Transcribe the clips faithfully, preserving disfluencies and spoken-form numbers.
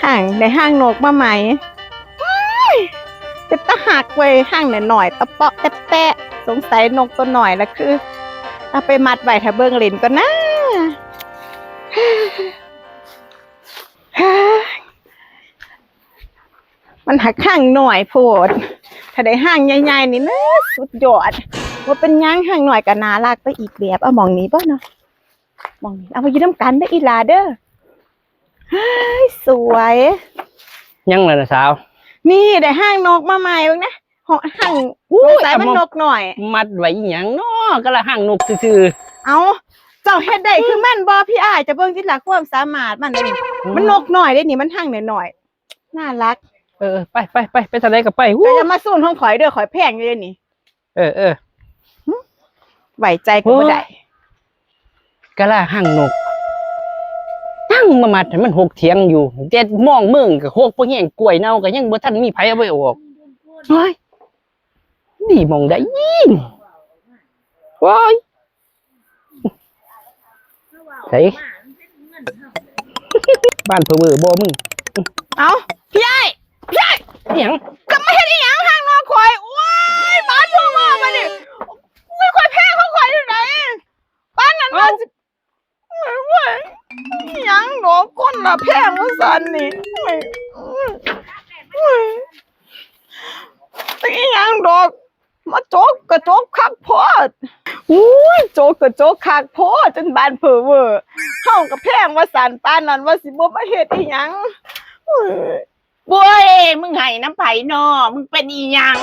อ่างได้ห้างนกมาใหม่ อื้ย เป็นตาหักเว้ย ห้างน้อยๆ ตะเปาะแตะแปะ สงสัยนกตัวน้อยละคือ เอาไปมัดไว้ถ้าเบิ่งเล่นก่อนนะ มันหักห้างน้อยโพด ถ้าได้ห้างใหญ่ๆ นี่นะ สุดยอด ว่าเป็นหยัง ห้างน้อยก็น่ารักไปอีกแบบ เอาหม่องนี้บ่เนาะ หม่องนี้ เอาไปอยู่นำกันเด้ออีหล่าเด้อ เฮ้ย สวย ยังล่ะนะสาว นี่ได้ห้างนกมาใหม่เบิ่งนะ ห้าง อุ้ย สงสัยมันนกน้อย มัดไว้อีหยังน้อ ก็ละห้างนกซื่อๆ เอ้า เจ้าเฮ็ดได้คือมันบ่พี่อ้าย จะเบิ่งติล่ะความสามารถมันเด้นี่ อืม มันนกน้อยเด้นี่ มันห้างน้อยๆ น่ารัก เออ ไป ไป ไป ไปทางใดก็ไป อู้ ก็อย่ามาซูนของข่อยเด้อ ข่อยแพงอยู่เด้นี่ เออ เออ หึ ไว้ใจก็บ่ได้ โอ้ย กะลาห้างนก ตั้งมามัดให้มันหกเถียงอยู่ แต่มองเมืองก็หกบ่แห้ง กล้วยเน่าก็ยังบ่ทันมีไผเอาไปออก เฮ้ย ดีหม่องใด โอ้ย ไส บ้านเผลอเวอบ่มึง เอ้า พี่อ้าย พี่อ้าย อิหยัง จะมาเฮ็ดอิหยังห้างนอกข่อย โอ้ย บ้านเผลอเวอมานี่ อุ้ย ข่อยแพงของข่อยอยู่ไหน ปานนั้นว่าสิ โอ้ย อิหยังดอก คนละแพงว่าซั่นนี่ โอ้ย โอ้ย โอ้ย อิหยังดอก มาจกกะจกคักโพด อุ้ย จกกะจกคักโพด จนบ้านเผลอเวอ เฮากะแพงว่าซั่น ปานนั้นว่าสิบ่มาเฮ็ดอิหยัง โอ้ย โว้ย มึงไห้นำไผน้อ มึงเป็นอิหยัง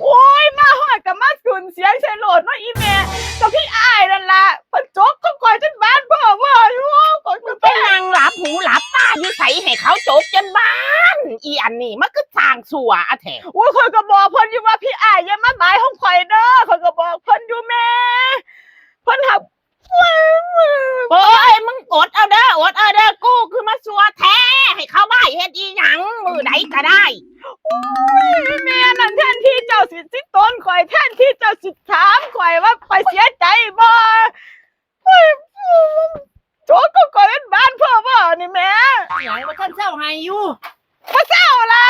โอ้ย มาฮอดกะมาสูนเสียงใส่โลดเนาะอีแม่ กะพี่อ้ายนั่นล่ะ เพิ่นจกของข่อยจนบ้านเผลอเวออยู่ ข่อยกะ มึงไปนั่งหลับหูหลับตาอยู่ไส ให้เขาจกจนบ้าน อีอันนี้มันคือสร้างซั่วอะแท้ โอ้ย ข่อยกะบอกเพิ่นอยู่ว่าพี่อ้ายอย่ามาบายของข่อยเด้อ ข่อยกะบอกเพิ่นอยู่แม่ เพิ่นหัก โอ้ย มึงอดเอาเด้อ อดเอาเด้อ กูคือมาซั่วแท้ ให้เขาบายเฮ็ดอีหยัง มื้อใดกะได้ โอ้ย แม่นั่นแทนที่เจ้าสิสิตนข่อย แทนที่เจ้าสิถามข่อยว่าข่อยเสียใจบ่ โอ้ย จกของข่อยเป็นบ้านเผลอเวอนี่แม่ อิหยังบ่ทันเซาไห้อยู่ บ่เซาล่ะ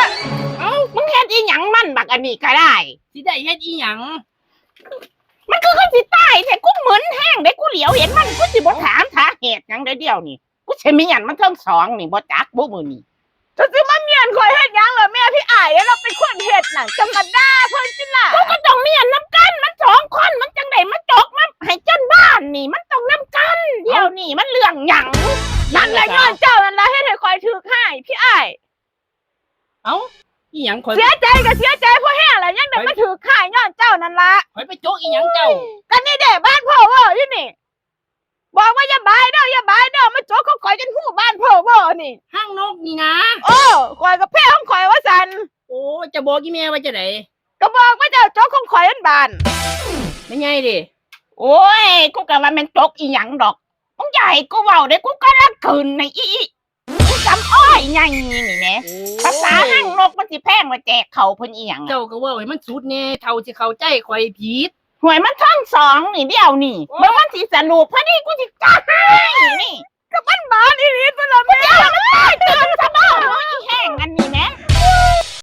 เอ้า มึงเฮ็ดอีหยังมันบักอันนี้กะได้ สิได้เฮ็ดอีหยัง มันคือคนสิตายแท้ กูมึนแฮงเด้ กูเหลียวเห็นมัน กูสิบ่ถามสาเหตุหยังเด้อเดี๋ยวนี้ กูสิเมียนมันทั้งสองนี่ บ่จักบ่มื้อนี้ เจ้าสิมาเมียนข่อยเฮ็ดหยังล่ะแม่ พี่อ้ายเด้ ลาวเป็นคนเฮ็ดน่ะ เจ้าก็ด่าเพิ่นติล่ะ กูก็ต้องเมียนนำกัน มันสองคน มันจังได้มาจกมาให้จนบ้านนี่ มันต้องนำกัน เดี๋ยวนี้มันเรื่องหยัง นั่นแหละย้อนเจ้านั่นล่ะเฮ็ดให้ข่อยถืกฮ้าย พี่อ้าย เอ้า อีหยังข่อย เสียใจก็เสียใจพอแฮงล่ะ ยังได้มาถืกฮ้ายย้อนเจ้านั่นล่ะ ข่อยไปจกอีหยังเจ้า ก็นี่เด้ บ้านเผลอเวออยู่นี่ บอกว่าอย่าบายเด้อ อย่าบายเด้อ มาจกของข่อยจนฮู้บ้านเผลอเวอนี่ ห้างนกนี่นะ เออ ข่อยกะแพงของข่อยว่าซั่น โอ้ จะบอกอีแม่ว่าจังใด ก็บอกว่าเจ้าจกของข่อยมันบ้าน แม่ใหญ่เด้ โอ้ย กูกะว่าแม่นจกอีหยังดอก มึงอย่าให้กูเว้าเด้ กูกำลังขึ้นในอี อีจำอ้อยใหญ่นี่แหม โอ้ย ภาษาห้างนกมันสิแพงว่าแจกเขาเพิ่นอีหยัง เจ้าก็เว้าให้มันสุดแน่ เฒ่าสิเข้าใจข่อยผิด ห่วยมันทั้งสองนี่เดี๋ยวนี่ โอ้ย เบิ่งมันสิสรุปพอดีกูสิกะให้นี่ ก็มันบาดอีหลีตัวละแม่ กูสิเอามันตายตามสบ